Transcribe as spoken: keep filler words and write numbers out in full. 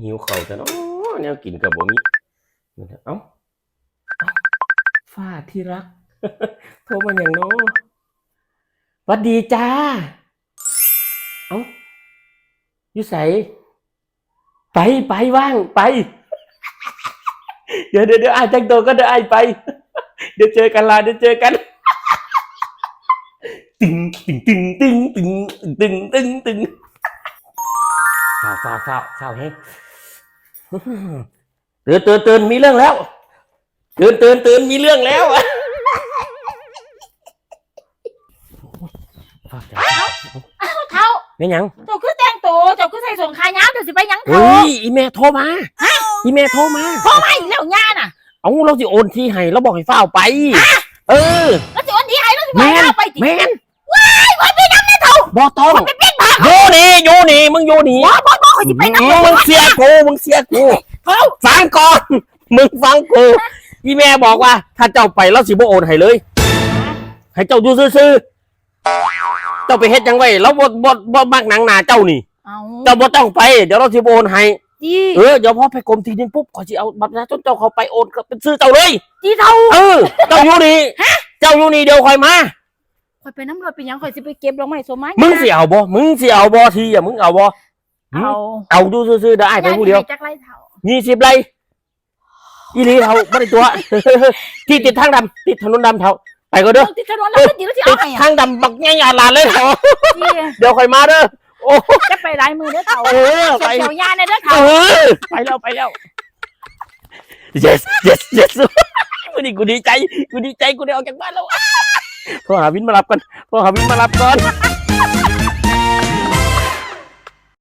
หิวข้าวแต่เนาะ แนวกินก็บ่มี เอ้า เอ้า ฟ้าที่รัก โทรมาหยังเนาะ หวัดดีจ้า เอ้า อยู่ไส ไป ไป ว่าง ไป เดี๋ยว เดี๋ยว เดี๋ยว อ้ายแต่งตัวก็เดี๋ยวอ้ายไป เดี๋ยวเจอกันล่ะ เดี๋ยวเจอกัน ตึง ตึง ตึง ตึง ตึง ตึง ตึง ตึง ฟ้าว ฟ้าว ฟ้าว ฟ้าว เฮ้ย ตื่น ตื่น ตื่น มีเรื่องแล้ว ตื่น ตื่น ตื่น มีเรื่องแล้ว อ้าว เฒ่า แม่นหยัง เจ้าคือแต่งตัว เจ้าคือใส่สงขายาว เจ้าสิไปหยัง เฮ้ เฒ่า ย อีแม่โทรมา ฮะ อีแม่โทรมา โทรมาอีกแล้วย่าน่ะ เอ้า เราสิโอนที่ให้ เราบอกให้ฟ้าวไป ฮะ เออ แล้วสิโอนที่ให้ แล้วสิไป แม่น ฟ้าวไปติ แม่น ว้าย ข้อยไปนำแน่เฒ่า บ่ต้อง ข้อยไปเป็นพระ อยู่นี่ อยู่นี่ มึงอยู่นี่ บ่ บ่ บ่ ข้อยสิไปนำ มึงเสียกู มึงเสียกู เฒ่า ฟังก่อน มึงฟังกู อีแม่บอกว่า ถ้าเจ้าไป เราสิบ่โอนให้เลย ให้เจ้าอยู่ซื่อๆ เจ้าไปเฮ็ดหยังไว้ เราบ่ บ่ บ่มักหนังหน้าเจ้านี่ เอ้า เจ้าบ่ต้องไป เดี๋ยวเราสิบ่โอนให้ ติ เออ เดี๋ยวพอไปกรมที่ดินปุ๊บ ข้อยสิเอาบัตรประชาชนเจ้าเข้าไปโอนก็เป็นชื่อเจ้าเลย ติเฒ่า เออ เจ้าอยู่นี่ ฮะ เจ้าอยู่นี่ เดี๋ยวข้อยมา ข้อยไปนำรถเป็นหยัง ข้อยสิไปเก็บดอกไม้ส้มมา มึงสิเอาบ่ มึงสิเอาบ่ ที่อะ มึงเอาบ่ เอา เอาอยู่ซื่อๆ เด้อ อ้ายไปผู้เดียว จักไร่เฒ่า ยี่สิบไร่ อีหลีเฒ่า บ่ได้ตั๋ว ที่ติดทางดำ ติดถนนดำเฒ่า ไปก่อนเด้อ ติดถนนดำ ติดแล้วสิเอาไงอะ ทางดำบักใหญ่อาลาดเลยเฒ่า เดี๋ยวข้อยมาเด้อ โอ้ จะไปหลายมื้อเด้อเฒ่า เออ ไป เขียวๆย่าแน่เด้อเฒ่า เออ ไปแล้ว ไปแล้ว yes yes yes มื้อนี้กูดีใจ กูดีใจ กูได้ออกจากบ้านแล้ว โทรหาวินมารับก่อน โทรหาวินมารับก่อน